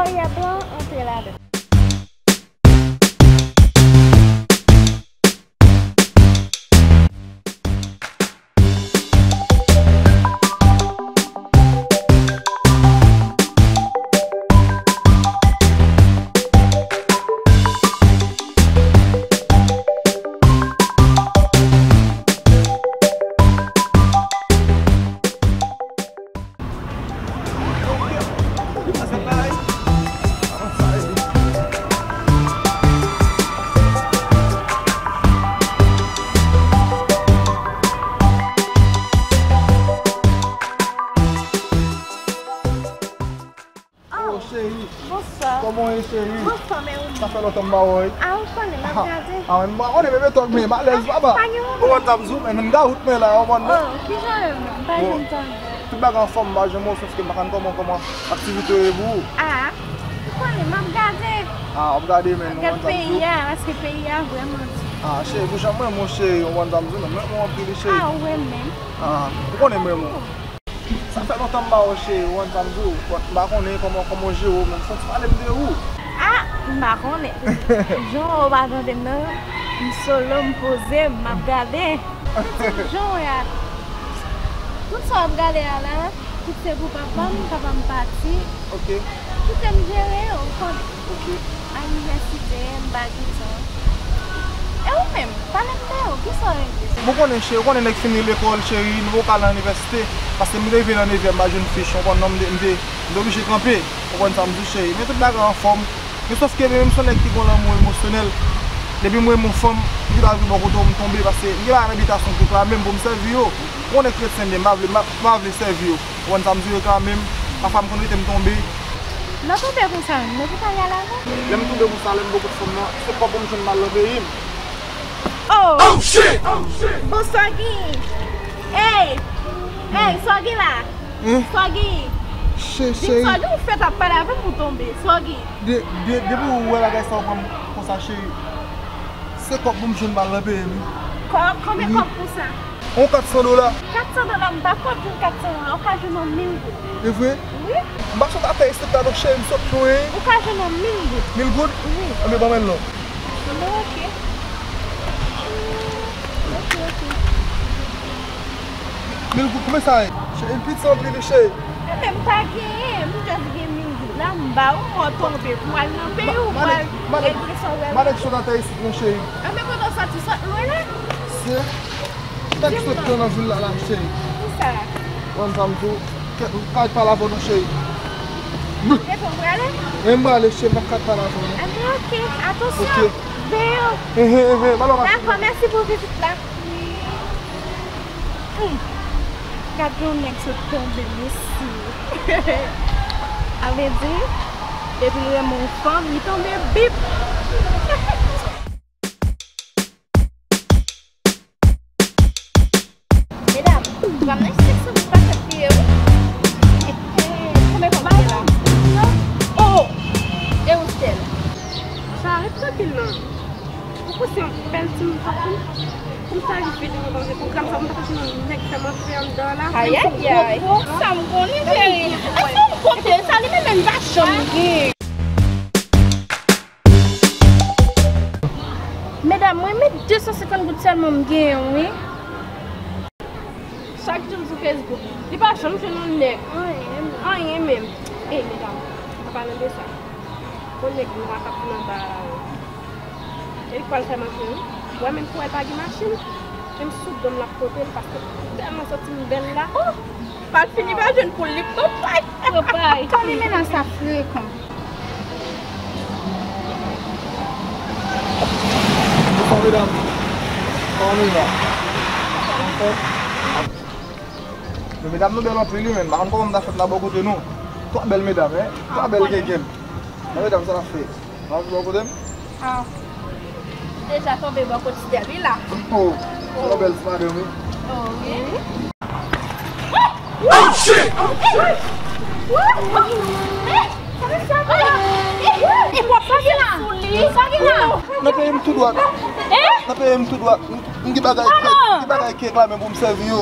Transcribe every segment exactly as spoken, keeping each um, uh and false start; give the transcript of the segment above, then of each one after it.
Aryè plan, antre ladan. Oh, cheri. Bonswa. Kòman w ye, cheri? Bonswa, men ou. Sa fè lontan m pa wè w. Ah, ou konnen, m ap gade. Ah, men m pa konnen, bebe, tòg, men m alèz, papa. Pa gen pwoblèm. Ou konn sa m di w, men m gawout, men la, ou konprann, non? Oh, kijan w ye menm? M pa janm tande. Tout bagay anfòm, m pa janm wè w, sòske m pa konn kòman, kòman aktivite yo ye pou ou. Ah, ou konnen, m ap gade. Ah, w ap gade, men ou konn sa m di w. M ap gade peyi a, paske peyi a vrèman di. Ah, cheri, pou jan m renmen w, cheri, ou konn sa m di w, men m renmen w anpil, cheri. Ah, ou renmen m? Ah, ou konnen m renmen w. Sa fè lontan m pa wè w, cheri, ou konn sa m di w, but m pa konnen kòman, kòman w jere w, men m santi pale m de ou. Ah, m pa konnen. Jan w pa tande m nan, m solo, m poze, m ap gade. Jan w wè a, tout sa w ap gade a la, tout se pou papa m, papa m pati. Ok. Kite m jere yo, ou konnen. Ok. Anivèsite, m pa gen tan. E ou menm, pale m de ou, kisa w regle? Bon, konnen, cheri, ou konnen nèg fini lekòl, cheri, nou poko al nan inivèsite, paske m rive nan nevyèm, m pa jwenn fich, ou konn non, m te, m te, m te oblije kanpe, ou konn sa m di w, cheri. Men tout bagay anfòm. Men sòf ke men m se yon nèg ki gen lanmou emosyonèl. Depi m renmen yon fanm, m gentan rive bò kote w, m tonbe, paske m gen bagay nan bitasyon k reklame m pou m sèvi yo. Ou konnen kretyen m ye, m pa vle, m pa, m pa vle sèvi yo. Ou konn sa m di w, reklame m, pafwa m konn rete m tonbe. Nan tonbe konsa menm, nan ki kay la la? Lè m tonbe konsa, lè m bò kot fanm nan, se kòb pou m jwenn m al nan peyi m. Oh! Oh, shit! Bon, Soggy! Ey! Ey, Soggy la! Hein? Soggy! Che-, cheri. Soggy, ou fèt ap pale avè m, ou tonbe, Soggy. De, de, depi ou wè bagay sa, ou pran m konsa, cheri. Se kòb pou m jwenn m al nan peyi m, wi. Kòb? Konbyen kòb pou sa? Yon kat san dola. Kat san dola, m pa kwè pou kat san dola, ou ka jwenn yon mil goud. E vre? Wi. M pa sot atè isit la non, cheri, m sot lwen. Ou ka jwenn yon mil goud. Mil goud? Wi. Anben, ban mwen l non. Bon, ok. Ok, ok. Mil goud, konbyen sa ye? Cheri, piti anpil wi, cheri. Enben, m pa genyen, m just gen mil goud la, m ba ou, mwen tonbe pou al nan peyi ou, pou al regle sa w wè. M pa nèk sot atè isit non, cheri. Enben, kote w soti, sot lwen la? Se Tèks sot nan vil la, la, cheri. Kisa? Konn sa m di w, kèt, m ka pale avè w non, cheri. Depi w prale? Wi, m prale, cheri, m p ap ka pale avè w non. Anben, ok, atansyon. Ok. Veye w. Ehe, ehe, m ap. Dakò, mèsi pou vizit la. Hmm. Gad yon nèg sot tonbe, mesye. A vle di, depi l renmen yon fanm, li tonbe bip. Medam, pran nan sèk san goud pa fèt li ye wi. Konbyen kòb ki gen la? Oh! E ou sèl? Sa ret trankil non. Ou panse yon bèl timoun sa pou m? Pou m sa rive devan pwogram sa, pou m pa ta jwenn yon nèg fè m antre anndan la. Ayayay. Sa m konnen, cheri. Èske ou kote sa? Li menm, menm li pa janm gen. Medam, mwen met de san senkant goud sèlman m genyen wi. Chak jou m sou Facebook, li pa janm jwenn yon nèg. Anyen menm. Anyen menm. Ey, medam, an palan de sa, yon nèg nwa k ap vin anba a la wi. E li k pral fè m antre wi. Ou wè menm pou wè l pa gen machin. Menm sou do m l ap pote l paske tèlman santi m bèl la. Oh! Pral fini pa jwenn pou l li pran pay. Pran pay. Fanmi mennaj sa frekan. Bonswa medam. Kòman nou ye la? Anfòm? Men medam nou bèl anpil wi, men m pa konn kòman m ta fèt la bò kote nou. Twa bèl medam, en? Twa bèl gengenn. Nan medam sa n ap fè. N ap bò kote m? Ah. Deja tonbe bò kot Stèl wi la. Oh, se yon bèl ti madanm wi. Oh wi. Oh shit! Nan peyi m tou dwat. Nan peyi m tou dwat. M gen bagay, gen bagay ki reklame m pou m sèvi yo.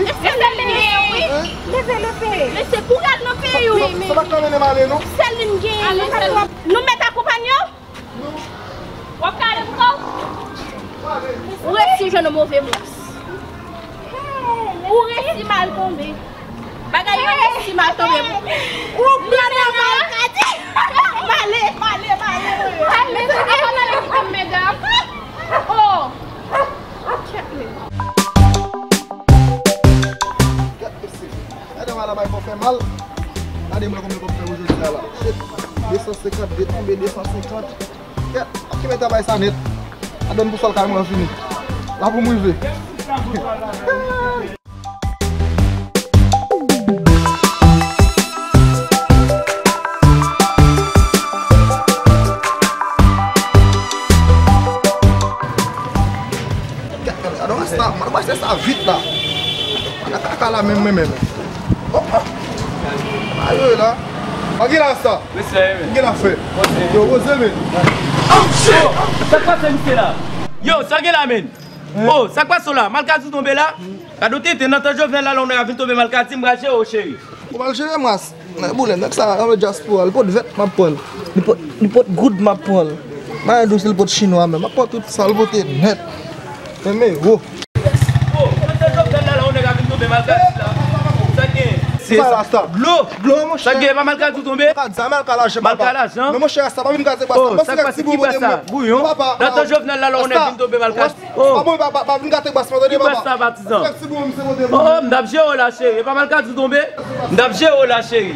Leve, leve. Leve, leve. Mesye, pou rad nan peyi w. Sa pa ka mennen m ale, non? Sèl li m genyen. Nou mèt akonpanye w? W ap ka ale pou kò w? Ou resi jwenn yon move bras. Ou resi mal tonbe. Bagay yo resi mal tonbe. Ou pran nan mal kadi. Male, male, male. Male, se pa male ki tonbe, medam. Oh. Kèt men. Gade, mesye. Gade, mwen la bay fò fè mal. Gade, mwen konbyen kòb fè pou jodi a la. Shit. De san senkant, de tonbe de san senkant. Kèt, ak ki meta bay sa nèt. Adan pou sòl kay mwen fini. La pou m rive. Gade, gade, rasta, mwen pase sa vit la. Mwen nan kaka la menm, mwen menm. Oh, oh. Ayo la. Angi la sa. Respè, men. Angi la fè. Yo, poze men. Oh, shit! Sa k pase misye la? Yo, sa gen la, men? Oh, sa k pase w la? Malkadi tonbe la? Gade w tenten, nan tan Jovenel la, lè w nèg a vin tonbe Malkadi, m pral jere w, cheri. Ou pral jere m, ras. Nan boulè, nèg sa, anlè dyaspora, li pot vèt, m ap pran l. Li pot, li pot goud, m ap pran l. Mwen dous, li pot chinwa, men m ap pran tout sa, li pote nèt. Men, men, wo. Oh, nan tan Jovenel la, lè w nèg a vin tonbe Malkadi la. Sa gen? Se sa, rasta. Dlo. Dlo, monchè. Sa gen, pa Malkadi tonbe? Malkadi, sa, Malkadi lajan, papa. Malkadi lajan? Men, monchè, rasta, pa vin kaze bras. Oh, sa k pase? Ki bras sa? Bouyon? Papa. Nan tan Jovenel la, lè w nèg vin tonbe Malkadi. Oh. Pa bon, pa, pa, pa vin gate bas mwen, tande, papa. Ki bas sa, patizan? Fè ti bon, misye pote, papa. Oh, m t ap jere w la, cheri. E pa Malkadi tonbe? M t ap jere w la, cheri.